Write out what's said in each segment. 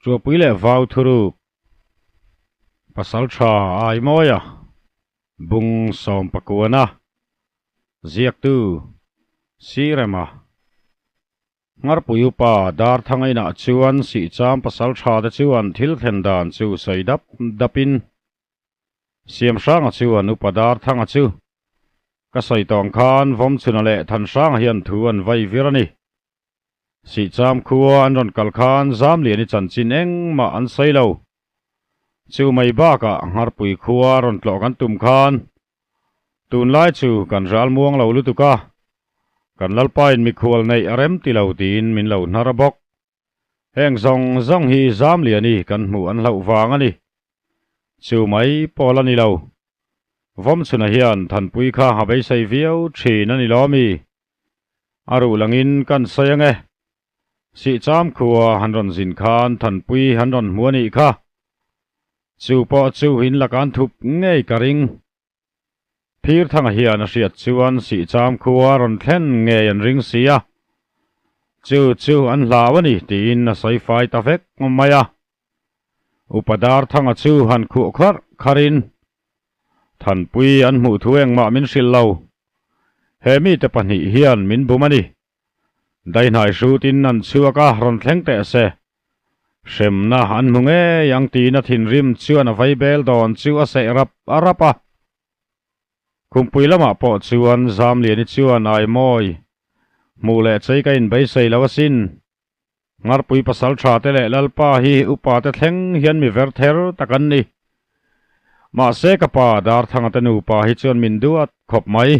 Chuapui leh vau thuruk Pasaltha Aimawia Bung Sawmpakuana Ziaktu Sirema Ngarpui upa Darthanga inah chuan Sihcham Pasaltha te chuan thil thlen dan chu sawi dap dapin Siamhranga chuan upa Darthanga chu ka sawi tawng khan Vawmchhuna leh Thanhranga hian thu an vai vir a ni. Sihcham khua an rawn kal khan Zamliani chanchin engmah an sawi lo. Chu mai bakah Ngharpui khua rawn tlawh kan tum khan tunlai chu kan ral muang lo lutuk a, kan Lalpain mikhual neih a rem ti lo tiin min lo hnar a bawk. Heng zawng zawng hi Zamliani kan hmuh an hlauh vang a ni. Chu mai pawl a ni lo. Vawmchhuna hian Thanpui kha a beisei viau thin a ni lo mi? A ruh langin kan sawi ange. Sihcham khua han rawn zin khan Thanpui han rawn hmu a nih kha. Chu pawh chu in laka an thup ngei ka ring. Phirthanga hian a hriat chuan Sihcham khua rawn thlen ngei an ring si a. Chu chu an hlau a ni tiin a sawi fai ta vek mai a. Upa Darthanga chu han khuh kharh kharhin Thanpui an hmuh thu engmah min hrilh lo. He mite pahnih hian min bum a ni. Daihnai hrutin an chhuak a, rawn thleng teh se. Hremna an hmu ngei ang tiin a thinrim chuan a vaibel dawn chu a seh rap a rap a. Khumpui lamah pawh chuan Zamliani chuan Aimawi, hmuh leh chei ka inbeisei lo asin. Ngarpui pasal tha te leh Lalpa hi upa te thleng hian mi ver ther tak an ni. Mahse ka pa Darthanga te nupa hi chuan min duat khawp mai.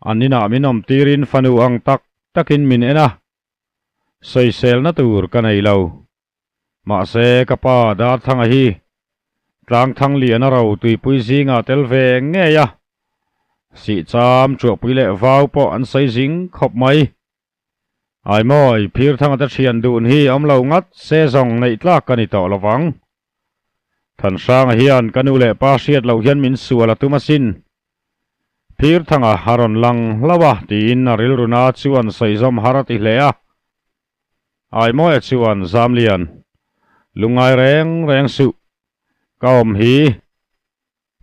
An inah min awm tirin fanu ang tak takin min en a, sawiselna tur ka nei lo. Mahse ka pa Darthanga hi Tlangthang lian a ro tuipui zingah tel ve ngei a, sihcham chuahpui leh vau pawh an sawi zing khawp mai. Aimawi, Phirthanga te thian dun hi awm lo ngat se zawng neih tlak ka ni tawh lo vang. Thanhranga hian ka nu leh pa hriat loh hian min sual a tum asin. Phirthanga a rawn lang hlauh a tiin a rilruna chuan sawi zawm har a ti hle a. Aimawia chuan Zamlian, Lungngai reng reng suh, ka awm hi.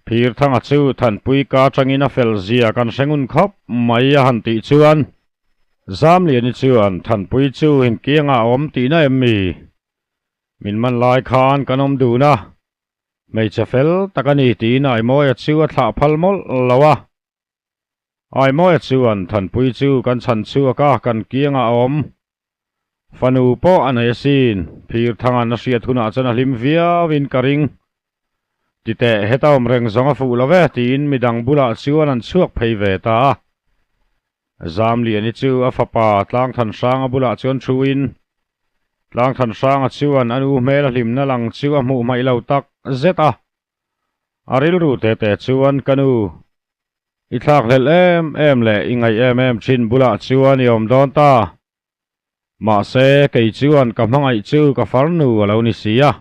Phirthanga chu Thanpui ka atangin a fel zia kan hre ngun khawp mai a han tih chuan Zamliani chuan Thanpui chu inkiangah a awm tihna em mi? Min man lai khan kan awm dun a, hmeichhe fel tak a ni tiin Aimawia chu a thlah phal mawlh lo a. Aimawia chuan Thanpui chu kan chhan chhuak a, kan kiangah a awm. Fanu pawh a nei asin, Phirthanga'n a hriat hunah chuan a hlim viauin ka ring. Titeh, heta awm reng zawng a fuh lo ve, tiin midang bulah chuan an chhuak phei ve ta a. Zamliani chu a fapa Tlangthanhranga bulah chuan thuin, Tlangthanhranga chuan a nu hmel a hlimna lang chu a hmuh hmaih lo tak zet a. A rilru te te chuan ka nu, i thlakhlelh em em leh i ngaih em em thin bulah chuan i awm dawn ta. Mahse, kei chuan ka hmangaih chu ka farnu a lo ni si a.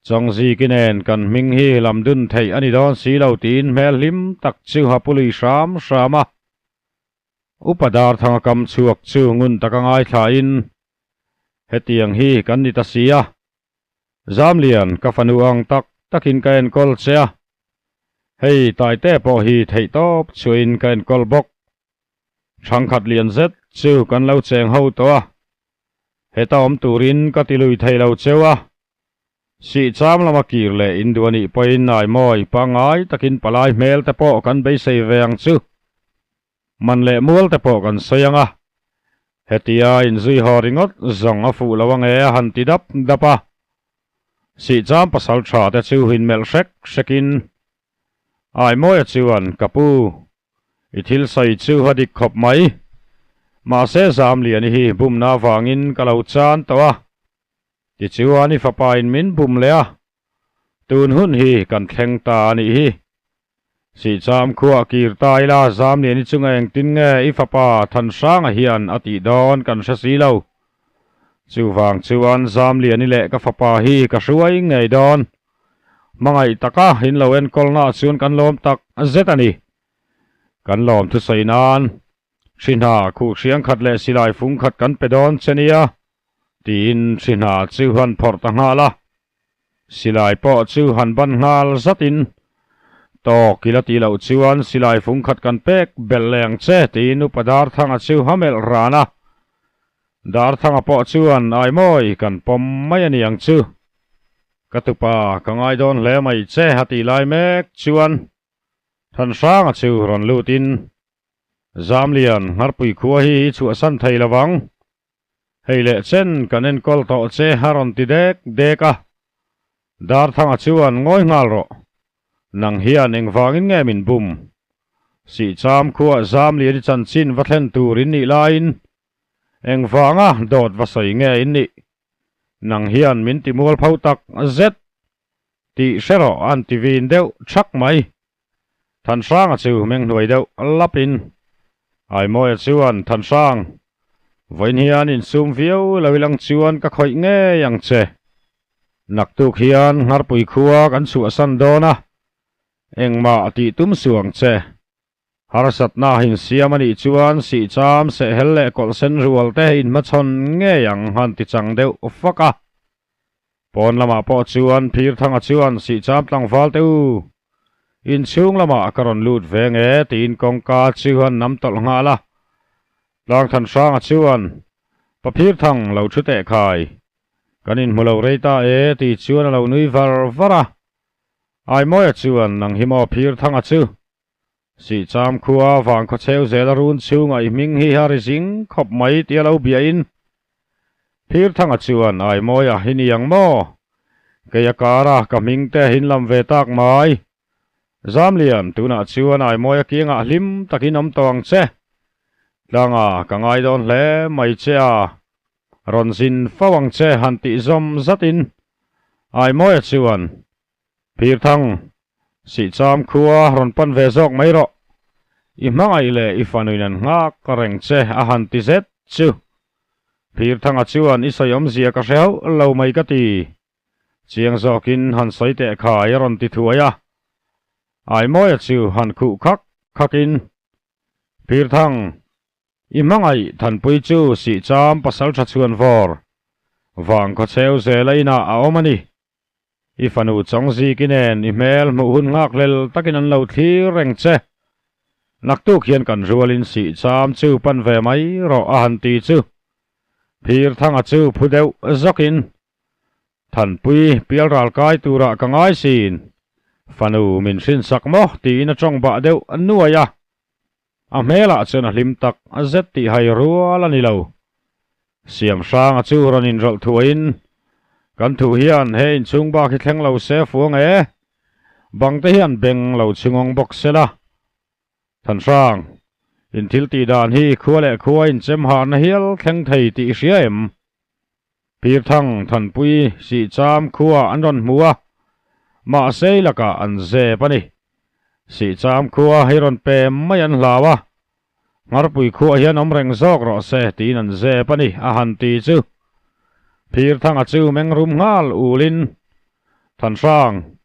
Chawngziki nen kan hming hi lam dun theih a ni dawn si lo tiin hmel hlim tak chu a pu lui hram hram a. Upa Darthanga kam chhuak chu ngun taka ngaithlain, Hetiang hi kan ni ta si a. Zamlian, ka fanu ang tak takin ka enkawl che a, hei Taite pawh hi theihtawp chhuahin ka enkawl bawk. Thangkhat lian zet chu kan lo cheng ho tawh a, heta awm turin ka ti lui thei lo cheu a. Sihcham lama kir leh induh a nih pawhin Naimawi pangngai takin palai hmel te pawh kan beisei ve ang chu. Man leh mual te pawh kan sawi ang a, hetia inzui haw ringawt zawng a fuh lo ange a han ti dap dap a. Sihcham pasal tha te chu inmelh hrek hrekin, Aimawia chuan, Ka pu, i thil sawi chu a dik khawp mai. Mahse Zamliani hi bumna avangin ka lo chan tawh a, tichuan i fapain min bum leh a, tun hun hi kan thleng ta a nih hi. Sihcham khuah kir ta ila Zamliani chunga engtin nge i fapa Thanhranga hian a tih dawn kan hre si lo. Chuvang chuan Zamliani leh ka fapa hi ka hruai ngei dawn. Hmangaih taka in lo enkawlnaah chuan kan lawm tak zet a ni. Kan lawm thusawi nan Hri hna khuh hriang khat leh silai fung khat kan pe dawn che nia. Tiin hri hna chu han phawrh ta nghal a. Silai pawh chu han ban nghal zatin, Tawk i la tih loh chuan silai fung khat kan pek belh leh ang che, tiin Upa Darthanga chu a melh ran a. Darthanga pawh chuan Aimawi kan pawm mai a ni ang chu. Ka tupa ka ngai dawn hle mai che a tih lai mek chuan Thanhranga chu rawn lutin, Zamlian, Ngharpui khua hi i chhuahsan thei lo vang. Hei leh chen kan enkawl tawh che a rawn ti dek dek a. Darthanga chuan ngawi nghal rawh. Nang hian engvangin nge min bum? Sihcham khuah Zamlian i chanchin va thlen tur in nih laiin engvanga dawt va sawi nge in nih? Nang hian min ti mualpho tak zet tih hre rawh an ti vin deuh thak mai. Thanhranga chu meng hnuai deuh lapin Aimawia chuan Thanhrang, vawiin hian insum viau lo ilang chuan ka khawih ngei ang che. Naktuk hian Ngharpui khua kan chhuahsan dawn a, engmah tih tum suh ang che. Harsatna insiam a nih chuan sihcham, sehhel leh kawlhsen rual te inhmachhawn ngei ang han ti chang deuh fak a. Pawn lamah pawh chuan Phirthanga chuan sihcham tlangval te u, inchhung lamah ka rawn lut ve nge tiin kawngka chu an nam tawlh nghal a. Tlangthanhranga chuan, Pa Phirthang lo thu teh khai, kan inhmu lo rei ta e ti chuan a lo nui var var a. Aimawia chuan, Nang hi maw Phirthanga chu? Sihcham khua vang khawcheu zel a run chhungah i hming hi a ri zing khawp mai tia lo biahin Phirthanga chuan Aimawia hi ni ang maw? Kei a kara ka hming te hin lam ve tak mai. Zamlian, tunah chuan Aimawia kiangah hlim takin awm tawh ang che. Tlanga ka ngai dawn hle mai che a, rawn zin fo ang che han tih zawm zatin Aimawia chuan Phirthang, Sihcham khua rawn pan ve zawk mai rawh. I hmangaih leh i fanuin an nghak reng che a han ti zet chu. Phirthanga chuan i sawi awmzia ka hre hauh lo mai ka ti. Chiang zawkin han sawi teh khai a rawn ti thuai a. Aimawia chu han khuh khak khakin, Phirthang, I hmangaih Thanpui chu Sihcham pasaltha chhuan vawr vang khawcheu zela inah a awm a ni. I fanu Chawngziki nen i hmel hmuh hun nghakhlel takin an lo thlir reng che. Naktuk hian kan rualin Sihcham chu pan ve mai rawh a han ti chu. Phirthanga chu phu deuh zawkin Thanpui pialral kai turah ka ngai sin. Fanu min hrinsak maw tiin a tawng bah deuh nuai a. A hmelah chuan a hlim tak zet tih hai rual a ni lo. Siamhranga chu rawn inrawlh thuaiin, Kan thu hian he inchhung bak hi thleng lo se fuang e, bangte hian beng lo chhungawng bawk se la. Thanhrang, in thil tih dan hi khua leh khua inchem harna hial thleng thei tih i hria em? Pirthang, Thanpui, Sihcham khua an rawn hmu a, mahse lakah an zep a ni. Sihcham khua hi rawn pem mai an hlau a, Ngharpui khuah hian awm reng zawk rawh se tiin an zep a ni a han ti chu. Phirthanga chu mengrum nghal ulin, Thanhrang,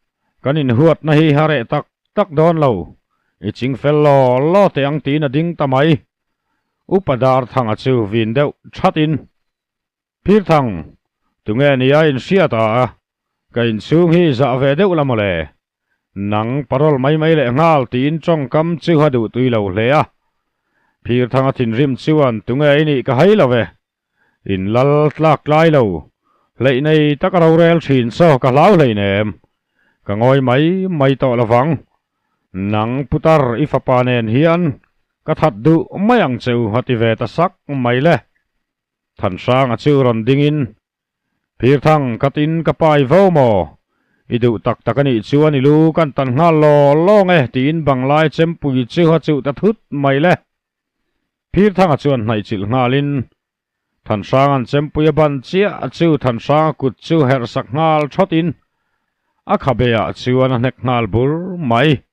kan inhuatna hi a reh tak tak dawn lo, i chingfel law law teh ang tiin a ding ta mai. Upa Darthanga chu vin deuh thatin, Phirthang, tunge nia inhriat a, ka inchhung hi zah ve deuh la mawle. Nang parol mai mai leh nghal tiin tawngkam chu a duh tui lo hle a. Phirthanga thinrim chuan tunge i nih ka hai lo ve. In lal tlak tlai lo, hleih nei taka rorel thin saw ka hlau hleinem. Ka ngawi mai mai tawh lovang. Nang putar i fapa nen hian ka that duh mai ang cheu a ti ve ta sak mai le. Thanhranga chu rawn dingin, Phirthang, ka tin ka pai vo maw? I duh tak tak a nih chuan i lu kan tan nghal law lawng e, tiin banglai chempui chu a chuh ta thut mai le. Phirthanga chuan hnaihchilh nghalin, Thanhranga'n chempui a ban chiah chu Thanhranga kut chu herh sak nghal thawtin a khabeah chuan a hnek nghal bur mai.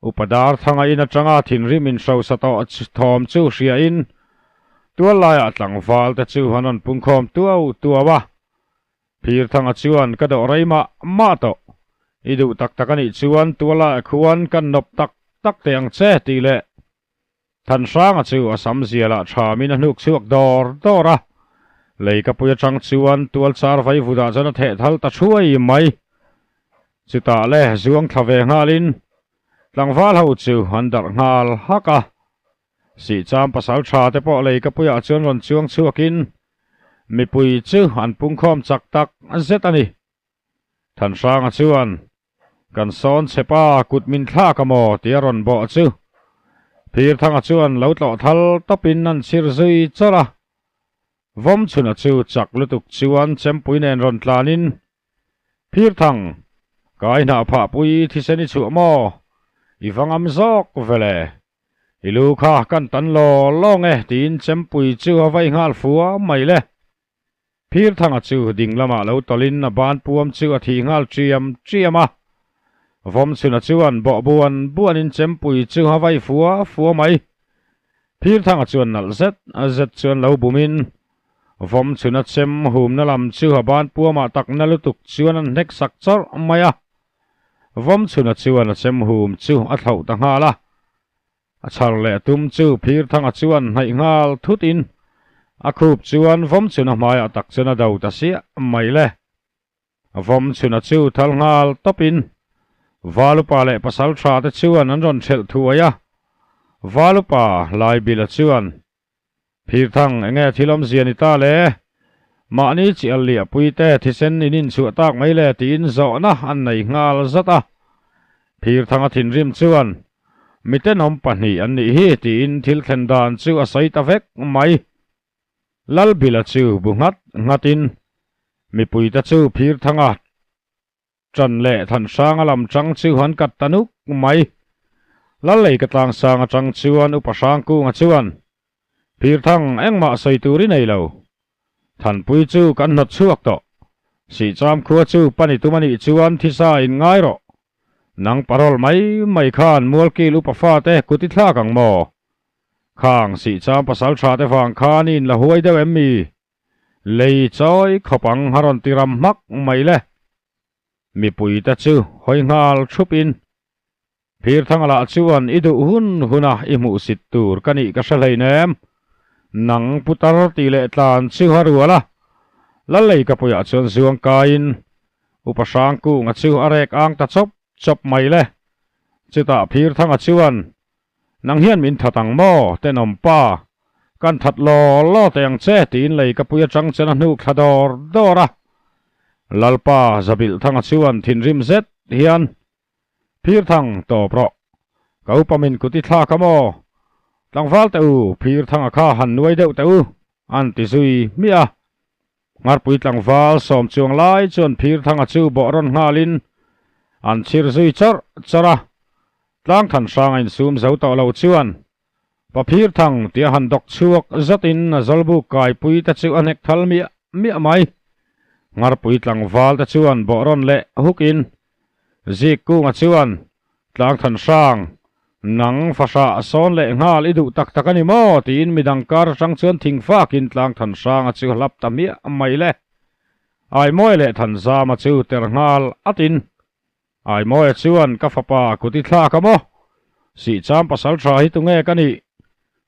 Upa Darthanga in atanga thinrim inhrosa tawh thawm chu hriain tual laiah tlangval te chu an rawn pungkhawm tuau tuau a. Phirthanga chuan ka dawh rei mah mah tawh. I duh tak tak a nih chuan tual laiah khuan kan nawp tak tak teh ang che tih leh Thanhranga chu a sam zialah thamin a hnuk chhuak dawr dawr a. Leikapui atang chuan tual char vai vutah chuan a theh thal ta thuai mai. Chutah le zuang thla ve nghalin tlangval ho chu an darh nghal hak a. Sihcham pasal tha te pawh leikapuiah chuan rawn chuang chhuakin mipui chu an pungkhawm chak tak zet a ni. Thanhranga chuan, Kan sawn che pa, kut min thlak a maw? tia rawn bawh chu. Phirthanga chuan lo tlawh thal tawpin an chhir zui chawrh a. Vawmchhuna chu chak lutuk chuan chempui nen rawn tlanin, Phirthang, kai hnah phah pui thisen i chhuah maw? I va ngam zawk vele. I lu kha kan tan law law nge tiin chempui chu a vai nghal fua mai le. Phirthanga chu ding lamah lo tawlhin a ban puam chu a thih nghal ṭiam ṭiam a. Vawmchhuna chuan bawh buan buanin chempui chu a vai fua fua mai. Phirthanga chuan nalh zet zet chuan lo bumin Vawmchhuna chem humna lam chu a ban puamah takna lutuk chuan an hnek sak chawrh mai a. Vawmchhuna chuan a chem hum chu a thlauh ta nghal a. A chhar leh tum chu Phirthanga chuan hnaih nghal thutin a khup chuan Vawmchhuna hmaiah tak chuan a do ta siah mai le. Vawmchhuna chu thal nghal tawpin Valupa leh pasal tha te chuan an rawn hrelh thuai a. Valupa Laibila chuan, Phirthang enge thil awmzia ni ta le? Mahni chi a liahpui te thisen in inchhuah tak mai le tiin zawhna an nei nghal zat a. Phirthanga thinrim chuan, Mi tenawm pahnih an nih hi tiin thil thlen dan chu a sawi ta vek mai. Lalbila chu bu nghat nghatin mipuite chu Phirthanga Ṭan leh Thanhranga lam ṭang chu an kat ta nuk mai. Lallei ka tlangsang aṭang chuan Upa Hrangkunga chuan, Phirthang engmah sawi tur i nei lo. Thanpui chu kan hnawt chhuak tawh. Sihcham khua chu pan i tum a nih chuan thisa in ngai rawh. Nang parol mai mai khan Mualkil upa fate kut i thlak ang maw? Khang Sihcham pasal ṭha te vang khan i inla huai deuh em mi? Lei chawi khawp ang a rawn ti ram hmak mai le. Mipui te chu hawi nghal thup in Phirthanga lah chuan i duh hun hun a i hmuhsit tur ka nih ka hre hleinem. Nang putar tih leh tlan chu a rual a. Lallei ka puiah chuan zuang kaiin Upa Hrangkunga chu a rek ang ta chawp chawp mai le. Chutah Phirthanga chuan Nang hian min that ang maw, tenawm pa? Kan that law law teh ang che, tiin lei ka pui atang chuan a hnuk thla dawr dawr a. Lalpa Zabilhthanga chuan thinrim zet hian, Phirthang, tawp rawh. Ka upa min kut i thlak a maw? Tlangval teh u, Phirthanga kha han nuai deuh teh u, an ti zui hmiah a. Ngharpui tlangval sawm chuang lai chuan Phirthanga chu bawh rawn nghalin an chhir zui chawrh chawrh a. Tlangthan hrang a insum zo tawh lo chuan Pa Phirthang tia han dawk chhuak zatin a zawlbuk kaipui te chu a hnek thal miah miah mai. Ngharpui tlangval te chuan bawh rawn leh hukin Zik kunga chuan Tlangthan hrang, Nang fahrah sawn leh nghal i duh tak tak a ni maw? tiin midang kar atang chuan thing fakin Tlangthan hranga chu hlap ta miah mai le. Aimawi leh Thanzama chu ter nghal atin Aimawia chuan ka fapa kut i thlak a maw? Sihcham pasal tha hi tunge ka nih?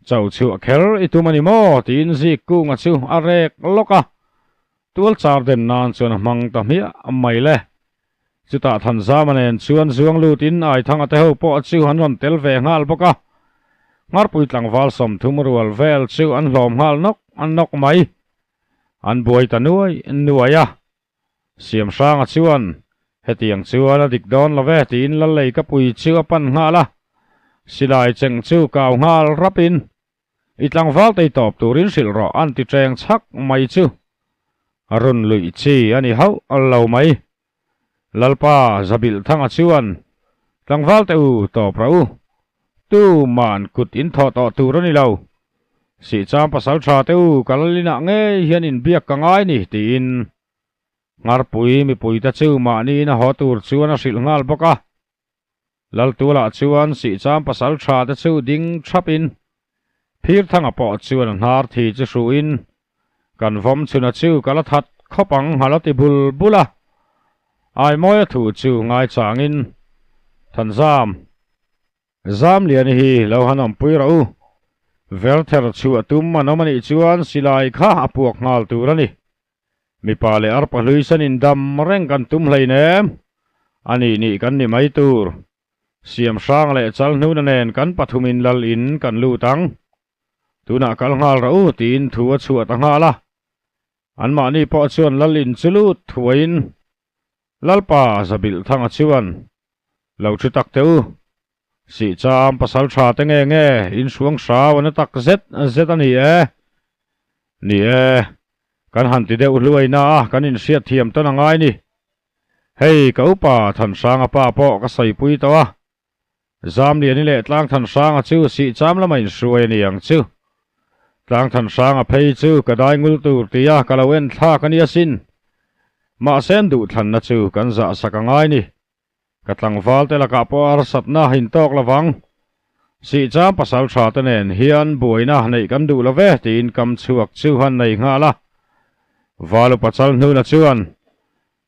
Cho chhuah kher i tum a ni maw? tiin Zik kunga chu a rek lawk a. Tual char den nan chuan a hmang ta hmiah mai le. Chutah Thanzama nen chuan zuang lutin Aithanga te ho pawh chu an rawn tel ve nghal bawk a. Ngharpui tlangval 30 rual vel chu an hlawm nghal nawk nawk mai. An buai ta nuai nuai a. Siamhranga chuan, Hetiang chuan a dik dawn lo ve tiin Lallei ka pui chu a pan nghal a. Silai cheng chu kau nghal rapin I tlangval tei tawp turin hrilh rawh an ti ṭeng chhak mai chu a run luih chi a ni hauh lo mai. Lalpa Zabilhthanga chuan tlangval te u tawp rawh u, tu man kut in thawh tawh tur a ni lo. Sihcham pasal ṭha te u ka lalinah ngei hian inbiak ka ngai ni tiin Ngharpui mipuite chu mahniin a haw tur chuan a hrilh nghal bawk a. Laltualah chuan Sihcham pasal tha te chu ding thapin Phirthanga pawh chuan a hnar thi chu hruin kan vawm chhuna chu ka la that khawp ang a la ti bul bul a. Aimawia thu chu ngaichangin Thanzam Zamliani hi lo han awmpui rawh u. Verther chhuah tum an awm a nih chuan silai kha a puak nghal tur a ni. Mipa leh arpa hlui sanin dam reng kan tum hleinem. A nih nih kan ni mai tur. Siam hrang leh chal hnuna nen kan pathumin lal in kan lut ang. Tunah kal nghal rawh u tiin thu a chhuah ta nghal a. Anmahni pawh chuan lal in chu lut thuaiin Lalpa Zabilhthanga chuan lo thu tak teh u. Sihcham pasal tha te nge nge in hruang hrau a na tak zet zet a ni e. Ni e, kan han ti deuh hluai na a kan inhriat thiam tawn a ngai ni. Hei ka upa Thanhranga pa pawh ka sawipui tawh a, Zamliani leh Tlang Thanhranga chu Sihcham lama inhruai a ni ang chu. Tlang Thanhranga phei chu ka dai ngul tur tia ka lo en thlak a ni asin. Mahse an duhthlanna chu kan zahsak a ngai ni. Ka tlangval te lakah pawh harsatna intawk lovang. Sihcham pasal tha te nen hian buaina neih kan duh lo ve tiin kam chhuak chu han nei nghal a. Valupa chal hnuna chuan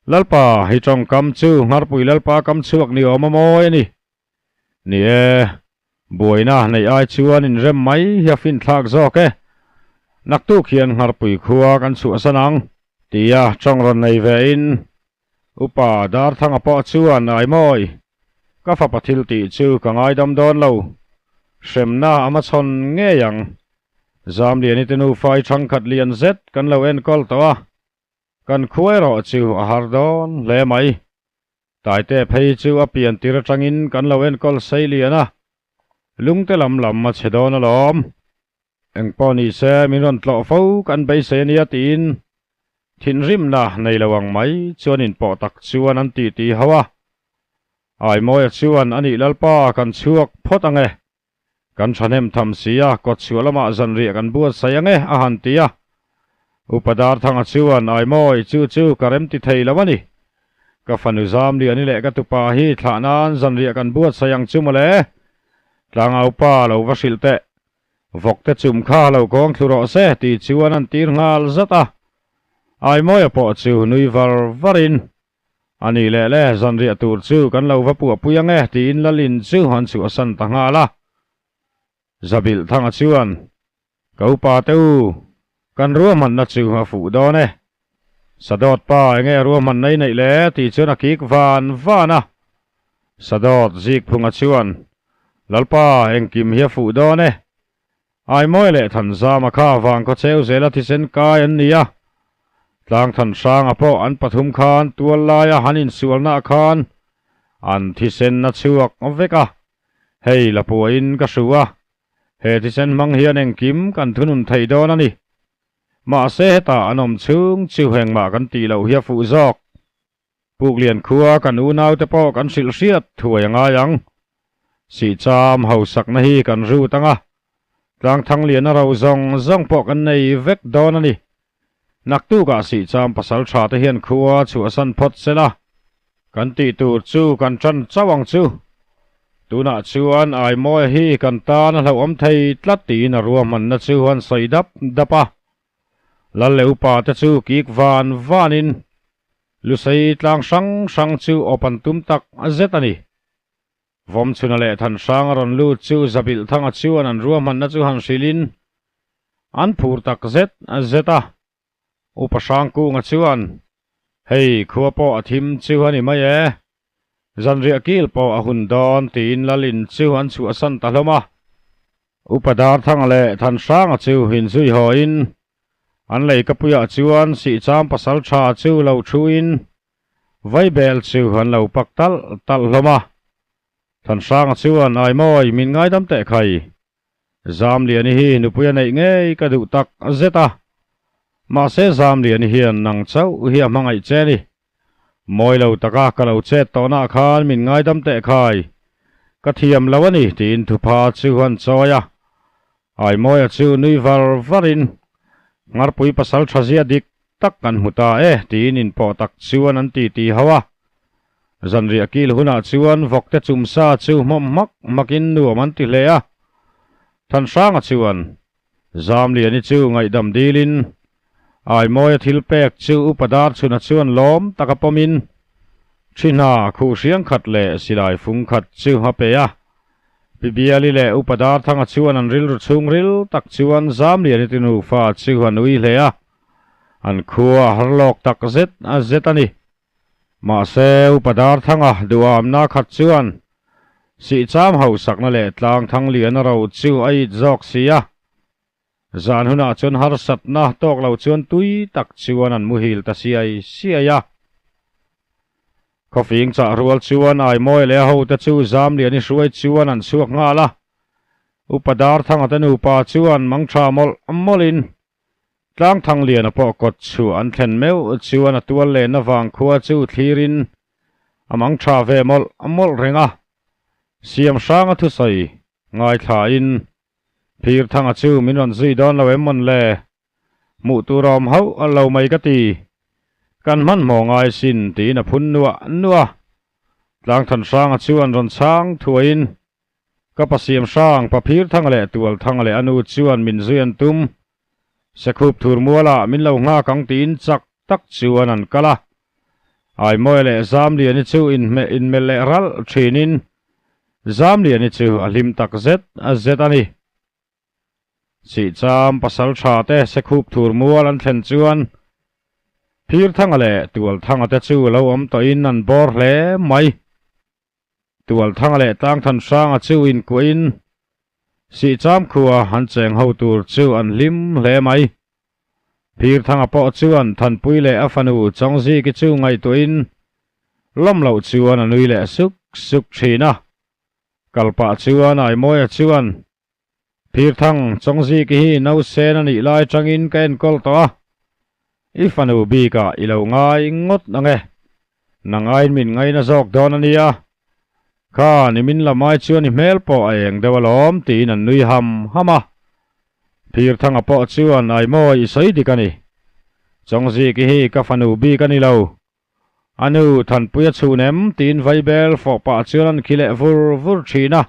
Lalpa, hi tawngkam chu Ngharpui Lalpa kam chhuak ni awm a mawi a ni. Ni e, buaina neih ai chuan inrem mai hi a finthlak zawk e. Naktuk hian Ngharpui khua kan chhuahsan ang, tia tawng rawn nei ve in Upa Darthanga pawh chuan ai mawi, ka fapa thil tih chu ka ngaidam dawn lo, hremna a hmachhawn ngei ang. Zamliani te nufa i thangkhat lian zet kan lo enkawl tawh a. Kan khua erawh chu a har dawn hle mai. Taite phei chu a pian tir atangin kan lo enkawl sei lian a, lungte lam lam a che dawn alawm. Engpawh ni se min rawn tlawh fo kan beisei ania tiin thinrimna nei lo ang mai chuan inpawh tak chuan an titi ho a. Aimawia chuan anih Lalpa kan chhuak phawt ang e. Kan thahnem tham si a, kawtchhuah lamah zanriah kan buatsaih ang e, a han ti a. Upa Darthanga chuan, Aimawi, chu chu ka rem ti thei lo a ni. Ka fanu Zamliani leh ka tupa hi thlah nan zanriah kan buatsaih ang chu mawle. Tlangaupa lo va hrilh teh. Vawkte chum kha lo kawng thlu rawh se, ti chuan an tir nghal zat a. Aimawia pawh chu nui var varin, A nih leh le, zanriah tur chu kan lo va puahpui ang e, tiin Lalin chu an chhuahsan ta nghal a. Zabilh Thanga chuan, Ka upa te u, kan ruahmanna chu a fuh dawn e. Sadawt pa enge ruahmanna i neih le? tih chuan a kik van van a. Sadawt Zikphunga chuan, Lalpa, engkim hi a fuh dawn e. Aimawi leh Thanzama kha vangkhaw cheu zela thisen kai an ni a, Tlang Thanhranga pawh an pathum khan tual laia han insualnaah khan an thisen a chhuak vek a, hei la puahin ka hru a, he thisen hmang hian engkim kan thunun thei dawn a ni. Mahse hetah an awm chhung chu hengmah kan tih loh hi a fuh zawk. Puklian khua kan unaute pawh kan hrilh hriat thuai a ngai ang. Sihcham hausakna hi kan rut ang a, Tlangthangliana ro zawng zawng pawh kan nei vek dawn a ni. Naktukah Sihcham pasal tha te hian khua chhuahsan phawt se la, kan tih tur chu kan tan chauh ang chu. Tunah chuan Aimawia hi kan tan a hlauhawm thei tlat tiin a ruahmanna chu an sawi dap dap a. Lal leh upa te chu kik van vanin Lusei tlang hrang hrang chu awp an tum tak zet a ni. Vawmchhuna leh Thanhrang a rawn lut chu Zabilhthanga chuan an ruahmanna chu han hrilhin an phur tak zet zet a. Upa Hrangkunga chuan, Hei khua pawh a thim chu a ni mai e. Zanriah kil pawh a hun dawn tiin Lalin chu an chhuahsan ta hlawm a. Upa Darthanga leh Thanhranga chu inzui hawiin An leikapuiah chuan Sihcham pasal tha chu lo thuin Vaibel chu an lo pak talh talh hlawm a. Thanhranga chuan Aimawi min ngaidam teh khai. Zamliani hi nupui a neih ngei ka duh tak zet a. Mahse Zamliani hian nang chauh hi a hmangaih che ni. Mawi lo taka ka lo chet tawhnaah khan min ngaidam teh khai. Ka thiam lo a ni tiin thupha chu an chawi a. Aimawia chu nui var varin, Ngharpui pasal tha zia dik tak kan hmu ta e tiin inpawh tak chuan an ti ti ho a. Zanriah kil hunah chuan vawkte chumsa chu hmawm hmak hmakin nuam an ti hle a. Thanhranga chuan Zamliani chu ngaihdam dilin Aimawia thil pek chu Upa Darchhuna chuan lawm taka pawmin thi hna khuh hriang khat leh silai fung khat chu a pe a. Pi Biali leh Upa Darthanga chuan an rilru chhungril tak chuan Zamliani te nufa chu an ui hle a, an khua a har lawk tak zet a zet a ni. Mahse, Upa Darthanga duhamna khat chuan Sihcham hausakna leh tlang Thangliana ro chu a it zawk si a. Zan hunah chuan harsatna tawk lo chuan tui tak chuan an muhil ta siai siai a. Khawfing chah rual chuan Aimawi leh a hote chu Zamliani hruai chuan an chhuak nghal a. Upa Darthanga te nupa chuan mangtha mawlh mawlhin Tlangthangliana pawh kawt chhuah an thlen meuh chuan a tual lenna vang khua chu thlirin a mangtha ve mawlh mawlh reng a. Siamhranga thusawi ngaithlain Phirthanga chu min rawn zui dawn lo em mawn le? Hmuh tur a awm hauh lo mai ka ti. Kan hmanhmawh ngai sin tiin a phun nuah nuah a. Tlangthanhranga chuan rawn chhang thuaiin, Ka pa Siamhrang, pa Phirthanga leh Tualthanga leh a nu chuan min zui an tum. Sekhup thur mualah min lo nghak ang tiin chak tak chuan an kal a. Aimawia leh Zamliani chu inhmeh inmelh leh ralh thinin Zamliani chu a hlim tak zet zet a ni. Chihcham pasal tha te Sekhup thur mual an thlen chuan Phirthanga leh Tualthanga te chu lo awm tawhin an bawr hle mai. Tualthanga leh Tlangthanhranga chu inkuahin Sihcham khua an cheng ho tur chu an hlim hle mai. Phirthanga pawh chuan Thanpui leh a fanu Chawngziki chu ngaihtuahin lawm loh chuan a nui leh suk suk thin a. Kalpah chuan Aimawia chuan, Phirthang, Chawngziki hi nausen a nih lai tangin ka enkawl tawh a, i fanu bikah i lo ngai ngawt ang e. Nang aiin min ngaina zawk dawn a nia. Kha nimin lam ai chuan i hmel pawh a eng deuh alawm tiin an nui ham ham a. Phirthanga pawh chuan Aimawi i sawi dik a ni. Chawngziki hi ka fanu bik a ni lo. A nu Thanpui a chhun em tiin vaibel fawh pah chuan an khi leh vur vur thin a.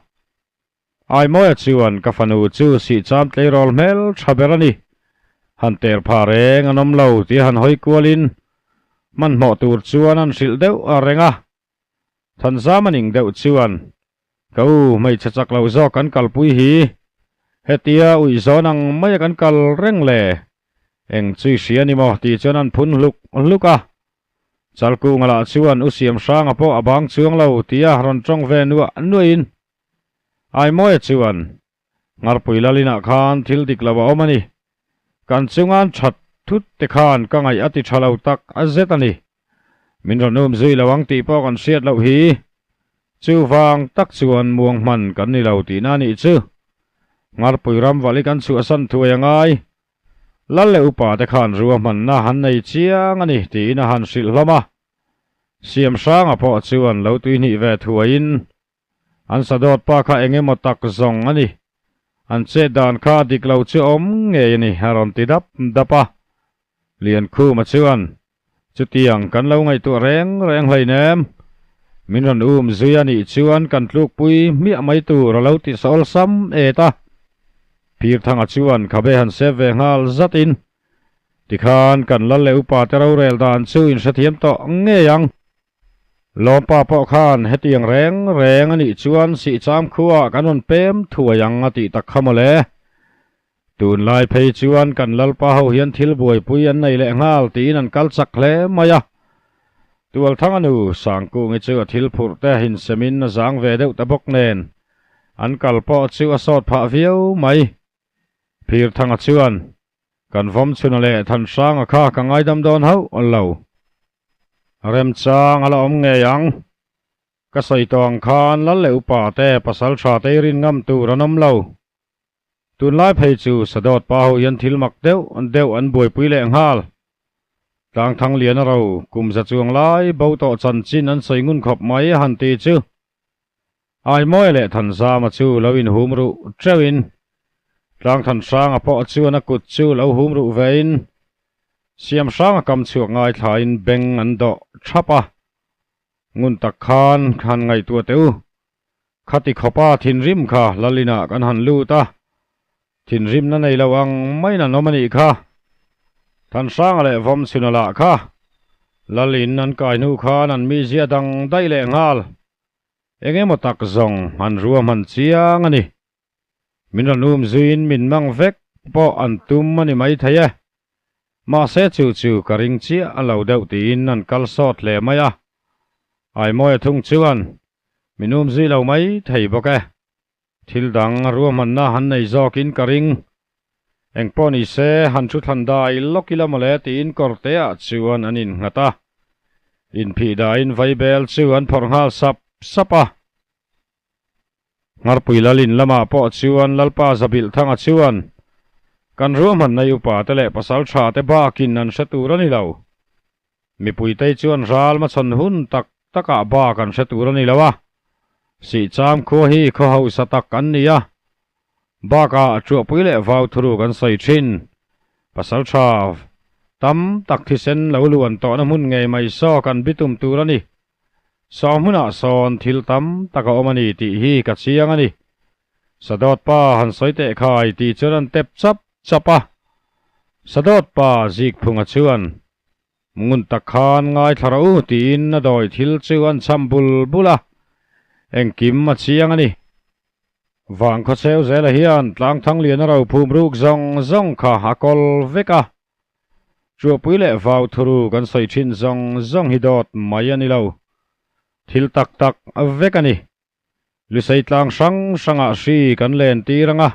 Aimawia chuan ka fanu chu sihcham tleirawl hmel tha ber a ni. Han ter pha reng an awm lo tia han hawi kualin hmanhmawh tur chuan an hrilh deuh a reng a. Thanzam a ning deuh chuan ka u hmeichhe chak lo zawk kan kalpui hi hetia uih zawn ang maia kan kal reng le eng chu i hria ni maw tih chuan an phun hluk hluk a. Chalkunga lah chuan u Siamhranga pawh a bang chuang lo tia rawn tawng ve nuah nuahin Aimawia chuan, Ngarpui Lalinah khan thil dik lo a awm a ni. Kan chunga'n that thut te khan ka ngaih a ti tha lo tak a zet a ni. Min rawn um zui lo ang tih pawh kan hriat loh hi. Chuvang tak chuan muang hman kan ni lo tihna a nih chu. Ngarpui ram valh hi kan chhuahsan thuai a ngai. Lal leh upa te khan ruahmanna han nei chiang a ni tiin a han hrilh hlawm a. Siamhranga pawh chuan lo tuihnih ve thuaiin An sadawt pa kha eng emaw tak zawng a ni. An chet dan kha dik lo chu awm ngei a ni, a rawn ti dap dap a. Liankhuma chuan, Chutiang kan lo ngaihtuah reng reng hleinem. Min rawn um zui a nih chuan kan tlukpui hmiah mai tur a lo ti sawlsam et a. Phirthanga chuan khabe han sep ve nghal zatin, Tikhan kan lal leh upa te rorel dan chu inhrethiam tawh ngei ang. Lawmpa pawh khan hetiang reng reng a nih chuan Sihcham khuaah kan rawn pem thuai ang a tih tak kha mawle. Tunlai phei chuan kan lalpa ho hian thil buaipui an nei leh nghal tiin an kal chak hle mai a. Tualthanga nu Sangkungi chu a thil phurh te insemin a zang ve deuh ta bawk nen an kal pawh chu a sawt phah viau mai. Phirthanga chuan Kan vawm chhuna leh Thanhranga kha ka ngaidam dawn hauh lo. Remchang a la awm ngei ang. Ka sawi tawh ang khan lal leh upa te pasal tha te i rin ngam tur an awm lo. Tunlai phei chu Sadawt pa ho hian thil mak deuh deuh an buaipui leh nghal. Tlangthang lian a ro kum za chuang lai bo tawh chanchin an sawi ngun khawp mai a han ti chu. Aimawia leh Thanzama chu lo inhum ruh teuhin Tlangthanhranga pawh chuan a kut chu lo hum ruh vein Siamhranga kam chhuak ngaithlain beng an dawh thap a. Ngun tak khan han ngaihtuah teh u. Khati khawpa thinrim kha Lalinah kan han lut a, thinrimna nei lo ang maiin an awm a nih kha. Thanhranga leh Vawmchhuna lah kha Lalin an kai hnu khan an mizia dang daih leh nghal. Eng emaw tak zawng an ruahman chiang a ni. Min rawn um zuiin min mang vek pawh an tum a ni maithei e. Mahse chu chu ka ring chiah a lo deuh tiin an kal sawt hle mai a. Aimawia thung chuan min um zui lo mai thei bawk e. Thil dang ruahmanna han nei zawkin ka ring. Engpawh ni se, han thu thlan dai lawk ila mawle tiin kawrteah chuan an innghat a. Inphih dahin vaibel chu an phawrh nghal sap sap a. Ngharpui Lalin lamah pawh chuan Lalpa Zabilhthanga chuan, Kan ruahmanna i upate leh pasal thate bakin an hre tur a ni lo. Mipuitei chuan ral hmachhawn hun tak takah bak an hre tur a ni lo a, Sihcham khua hi khaw hausa tak an ni a, bakah Truahpui leh Vau thuruk an sawi thin. Pasal tha tam tak thisen lo luan tawhna hmun ngei mai saw kan bitum tur a ni. Saw hmunah sawn thil tam tak a awm a ni tih hi ka chiang a ni. Sadawt pa han sawi teh khai tih chuan an tep chap chap a. Sadawt pa Zikphunga chuan Ngun tak khan ngaithla rawh u tiin a dawi thil chu an cham bul bul a, engkim a chiang a ni. Vang khawcheu zela hian Tlangthangliana rophum ruk zawng zawng kha a kawl vek a, Chuahpui leh vau thuru kan sawi thin zawng zawng hi dawt mai a ni lo, thil tak tak vek a ni. Lusei tlang hrang hrangah hri kan len tir ang a,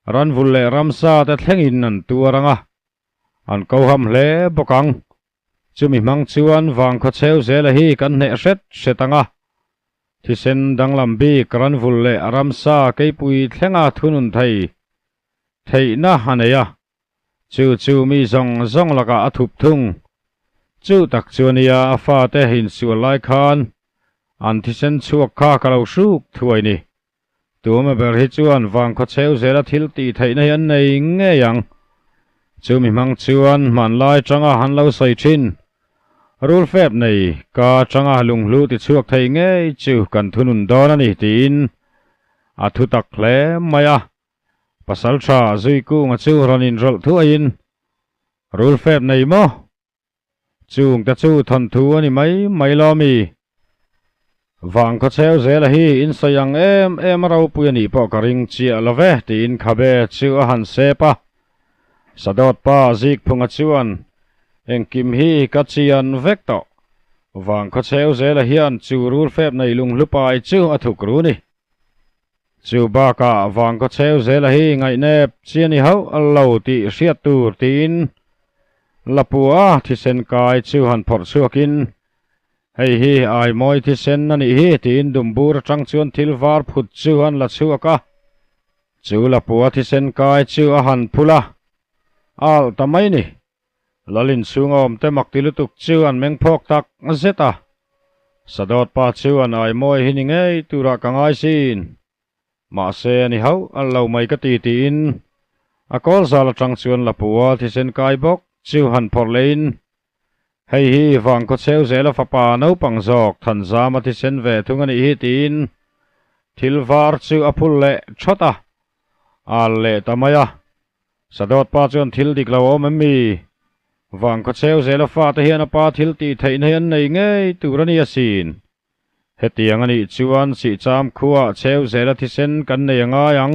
ranvul leh ramsa te thlengin an tuar ang a, an koham hle bawk ang. Chumi hmang chuan vangkhaw cheu zela hi kan hneh hret hret ang a, thisen danglam bik ranvul leh ramsa keipui thlenga thunun thei theihna a nei a, chu chu mi zawng zawng lakah a thup thung. Chu tak chu ania a fate insual lai khan an thisen chhuak kha ka lo hruk thuai ni. Tuma ber hi chuan vangkhaw cheu zela thil tih theihna hi an nei ngei ang. Chumi hmang chuan hmanlai tanga han lo sawi thin. Rul fep nei ka tanga lunghlu ti chhuak thei ngei chu kan thunun dawn a ni tiin a thu tak hle mai a. Pasal tha zui kunga chu rawn inrawlh thuaiin, Rul fep nei maw? Chung te chu thawnthu a ni mai mai lo mi? Vang khawcheu zela hi in sawi ang em em a ropui a nih pawh ka ring chiah lo ve tiin khabe chu a han sep a. Sadawt pa Zikphunga chuan, Engkim hi ka chian vek tawh. Vang khawcheu zela hian chu rul fep nei lunghlupai chu a thuk ru ni. Chu bakah vangkhaw cheu zela hi ngaihnep chi a ni hauh lo tih hriat tur tiin Lapua thisen kai chu han phawrh chhuakin, Hei hi Aimawi thisen a nih hi tiin dumbur atang chuan thil var phut chu an la chhuak a. Chu Lapua thisen kai chu a han phul a, a alh ta mai ni. Lalin chhunga awmte mak ti lutuk chu an meng phawk tak zet a. Sadawt pa chu an ai mawi hi ni ngei turah ka ngai sin. Mahse a ni hauh a lo mai ka ti tiin a kawl zal atang chuan Lapua thisen kai bawk chu han phawrh lehin, Hei hi Vangkhaw cheu zela fapa naupang zawk Thanzama thisen ve thung a nih hi tiin thil var chu a phul leh thawt a, al leh ta mai a. Sadawt pa chuan thil dik lo a awm em mi? Vangkhaw cheu zela fate hian a pa thil tih theihna hi an nei ngei tur a ni asin. Hetiang a nih chuan Sihcham khuaah cheu zela thisen kan nei a ngai ang.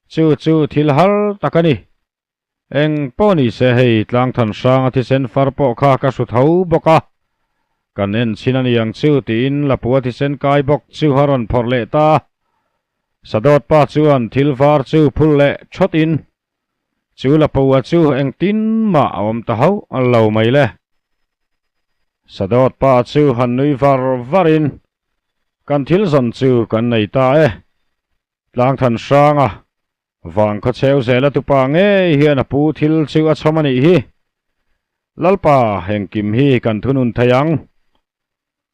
Chu chu thil har tak a ni. Eng pawh ni se hei Tlangthan hranga thisen far pawh kha ka hru tho bawk a. Kan en chhin a ni ang chu tiin Lapua thisen kai bawk chu a rawn phawrh leh ta. Sadawt pa chuan thil var chu phul leh thawt in chu Lapua chu engtin mah a awm ta hauh lo mai le. Sadawt pa chu han nui var var in kan thil zawn chu kan nei ta e. Tlangthan hranga vang khaw cheu zela tupa ngei hian a pu thil chu a chhawm a nih hi. Lalpa engkim hi kan thunun thei ang.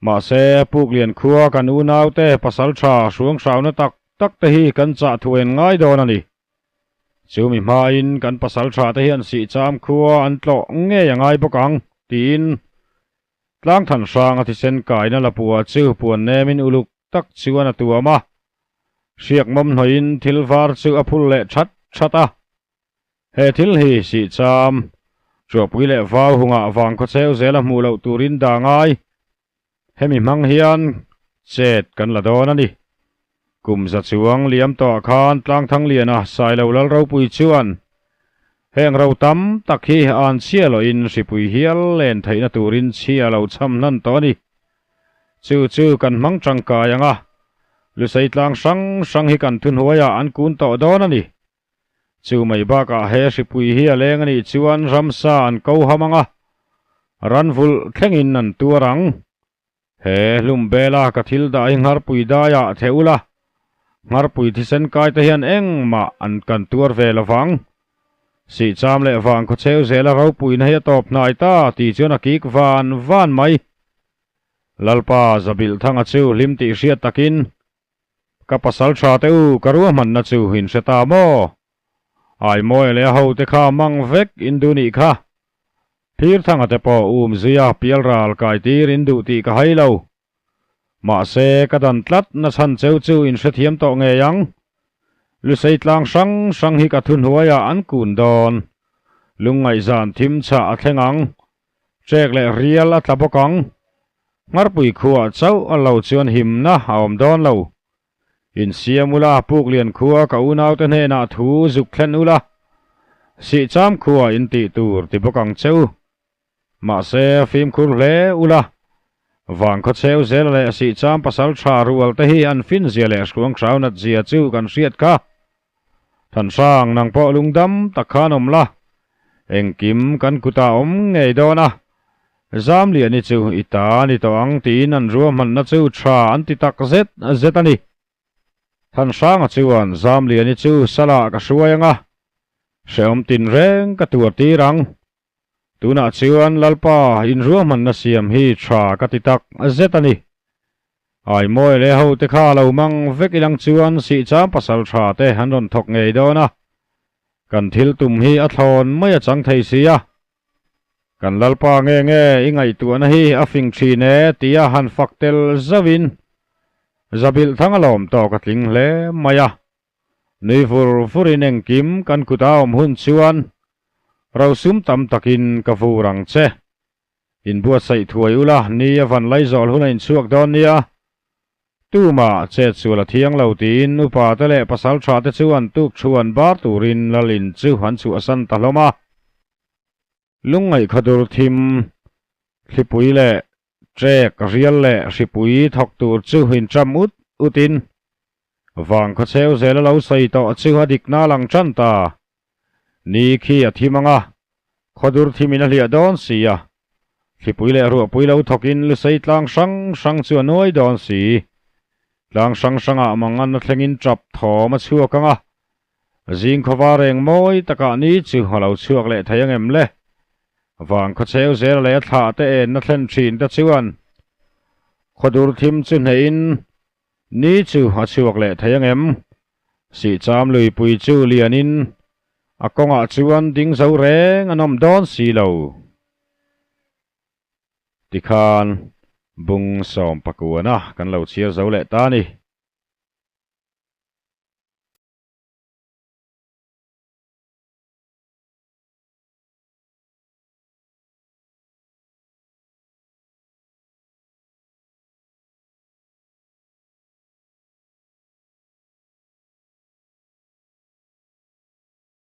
Mahse, Puklian khua kan unaute pasal tha hruanghrauna tak tak te hi kan chah thuain ngai dawn a ni. Chu mi hmain kan pasal tha te hian Sihcham khua an tlawh ngei a ngai bawk ang, tiin Tlangthan hranga thisen kaina Lapua chu puan nemin uluk tak chuan a tuam a. Hriak mawm hnawhin thil var chu a phul leh that that a. He thil hi Sihcham, Chuahpui leh Vau hungah vangkhaw cheu zela hmuh loh turin dah ngai. Hemi hmang hian Chet kan la dawn a ni. Kum za chuang liam tawhah khan Tlangthangliana Sailo Lal ropui chuan heng ro tam tak hi an chhia lohin hripui hial len theihna turin chhia a lo chham hnan tawh a ni. Chu chu kan hmang tangkai ang a, Lusei tlang hrang hrang hi kan thuhnuaiah an kun tawh dawn a ni. Chu mai bakah he hripui hi a leng a nih chuan ramsa an ko ham ang a, ranvulh thlengin an tuar ang. He hlum bela ka thil dah hi ngharpui daiah theh ula, ngharpui thisen kai te hian engmah an kan tuar ve lo vang. Sihcham leh vang khawcheu zela ropuina hi a tawp hnai ta tih chuan a kik van van mai. Lalpa Zabilhthanga chu hlim tih hriat takin, Ka pasal tha te u, ka ruahmanna chu in hre ta maw? Aimawia leh a hote kha mang vek in duh nih kha. Phirthanga te pawh um zuia pialral kai tir in duh tih ka hai lo. Mahse, ka dan tlat na chhan cheu chu in hrethiam tawh ngei ang. Lusei tlang hrang hrang hi ka thuhnuaiah an kun dawn. Lungngaihzan thim chhah a thleng ang. Trek leh rial a tla bawk ang. Ngharpui khuaah chauh a lo chuan himna a awm dawn lo. Insiam ula, Puklian khua ka unaute hnenah thu zuk thlen ula, Sihcham khua in tih tur ti bawk ang che u. Mahse, fimkhur hle ula, Vangkhawcheu zela leh Sihcham pasal tha rual te hi an fin zia leh hruang hrau nat zia chu kan hriat kha. Thanhrang nang pawh lungdam tak khan awm la, engkim kan kutah awm ngei dawn a, Zamliani chu i ta a ni tawh ang tiin an ruahmanna chu tha an ti tak zet zet a ni. Thanhranga chuan Zamliani chu salah ka hruai ang a, hrehawm tinreng ka tuar tir ang. Tunah chuan Lalpa in ruahmanna siam hi tha ka ti tak zet a ni. Aimawi leh hote kha lo mang vek ilang chuan Sihcham pasal tha te an rawn thawk ngei dawn a, kan thil tum hi a thlawn mai a chang thei si a. Kan Lalpa nge nge i ngaihtuahna hi a fing thin e tia han fak tel zauhin Zabilh thang a lawm tawk a tling hle mai a. Nui vur vurin engkim kan kut a awm hun chuan rosum tam takin ka vur ang che. Inbuatsaih thuai ula ni a van laizawl hun a inchhuak dawn nia. Tumah chet sual a thiang lo tiin upa te leh pasal tha te chuan tuk thu an bar turin lal in chu an chhuahsan ta hlawm a. Lungngaih khadur thim thlipui leh Trek rial leh hripui thawk tur chu inṭam ut utin vang khawcheu zel a lo sawi tawh chu a dikna lang ṭan ta. Ni khi a thim ang a, khawdur thimin a hliah dawn si a, thlipui leh ruahpui lo thawkin lusei tlang hrang hrang chu a nuai dawn si. Tlang hrang hrangah mangan a thlengin ṭap thawm a chhuak ang a, Zing khawva reng mawi takah ni chu a lo chhuak leh thei ang em le? Vang khawcheu zel leh a thlah te enna thlen thin te chuan khawdur thim chu hnehin ni chu a chhuak leh thei ang em? Sihcham luipui chu lianin a kawngah chuan ding zo reng an awm dawn si lo. Tikhan bung sawmpakuana kan lo chhiar zo leh ta a ni.